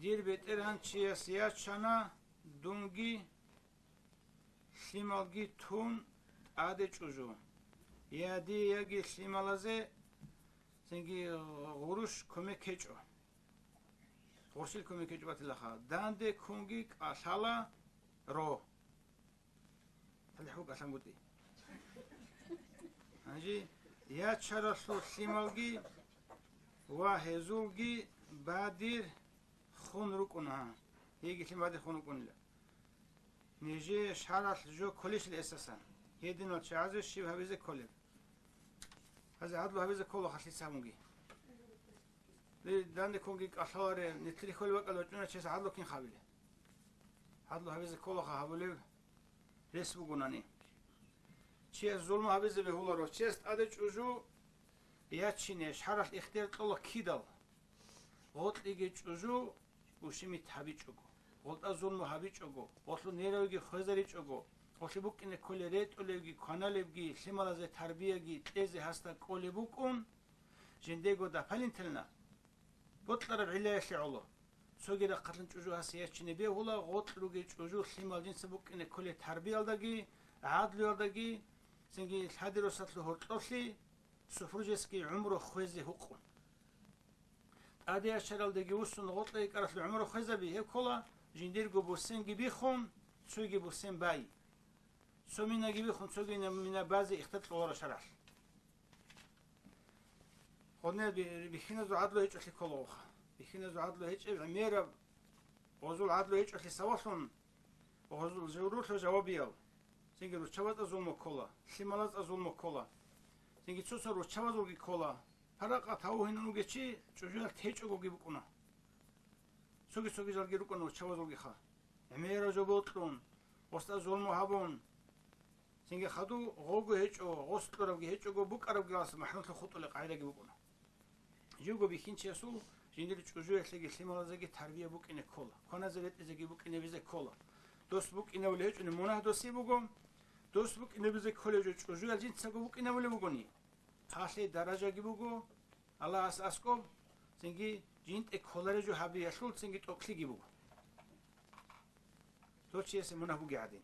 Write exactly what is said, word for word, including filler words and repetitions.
Дир бетӀергьанчияс ячана дунги лъималги тун тӀаде чӀужу. Я дие, яги лъималазе цинги гъурущ кумек гьечӀо. Гъурщил кумек гьечӀо батилаха. Данде кунги кӀалъала ро. Гьале хӀукӀалъангутӀи. Гьанже ячаралъул лъималги ва гьезулги бадир хун рукӀуна. Гьеги лъим бадир хун рукӀунила. Нижее шаралъ жо кколищ эсасан? Гьединал чагӀазе щиб гьабизе кколеб? Гьазе гьадлу гьабизе ккола халлъица гьабунги. Данде кунги кӀалъаларе, нилъер хьвел бакӀал вачӀуна чияс гьадлу кин хабиле. Гьадлу гьабизе кколаха гьабулев рес бугунани. Чияс зулму гьабизе бегьуларо, чияс тӀаде чӀужу ячине шаралъ ихтияр кьола кидал. Гъоркьиги чӀужу ушимит гьабичӀого, гъолтӀа зулму гьабичӀого, гъолъул неравги хвезаричӀого, гъолъи букӀине кколей ретӀулевги, кваналебги, лъималазе тарбияги кьезе гьасда кӀолеб букӀун, жиндего дапалинтелна бокьараб гӀиллаялъе гӀоло. Цоги рахъалъун чӀужу гьасе ячине бегьула, гъоркь ругей чӀужу лъимал жинца букӀине кколей тарбиялдаги, гӀадлуялдаги, цинги лъади-росалъул гьоркьоблъи, супружеский гӀумру хвезе гьукъун. ТӀаде ячаралдеги вуссун гъоркье йикӀаралъул гӀумру хвезаби гьеб ккола, жиндирго бурсенги биххун, цоги бурсен бай. Цо минаги биххун, цоги мина базе ихтияр кьоларо шаралъ. Гъодинал би-, бихьиназул гӀадлу гьечӀолъи кколагоха. Бихьиназул гӀадлу гьечӀеб гӀемераб, гъозул гӀадлу гьечӀолъи сабаблъун, гъозул жаврулъа жавабиял. Цинги руччабазда зулму ккола, лъималазда зулму ккола. Цинги цо-цо руччабазулги ккола. Паракъат гьавугьинан вугев чи чӀужуялъ течӀогоги букӀуна. Цоги-цоги жалги рукӀана руччабазулгиха. ГӀемераб жо бокьун, гъосда зулму гьабун, цинги хадув гъого гьечӀо, гъос кьурабги гьечӀого, букӀарабги гьалас махӀрумлъун хутӀулел къагӀидаги букӀуна. Живго бихьинчиясул жиндир чӀужуялъеги лъималазеги тарбия букӀине ккола, кваназе ретӀизеги букӀине бизе ккола. Дос букӀинавулев гьечӀони мунагь досие буго, дос букӀине бизе кколев жо чӀужуял жинцаго букӀинавулев вугони, гьалъе даражаги буго, Аллагьас аскӀоб, цинги жинтӀе кколарев жо гьабиялъул цинги тӀокӀлъиги буго. Дов чиясе мунагь бугеб гӀадин.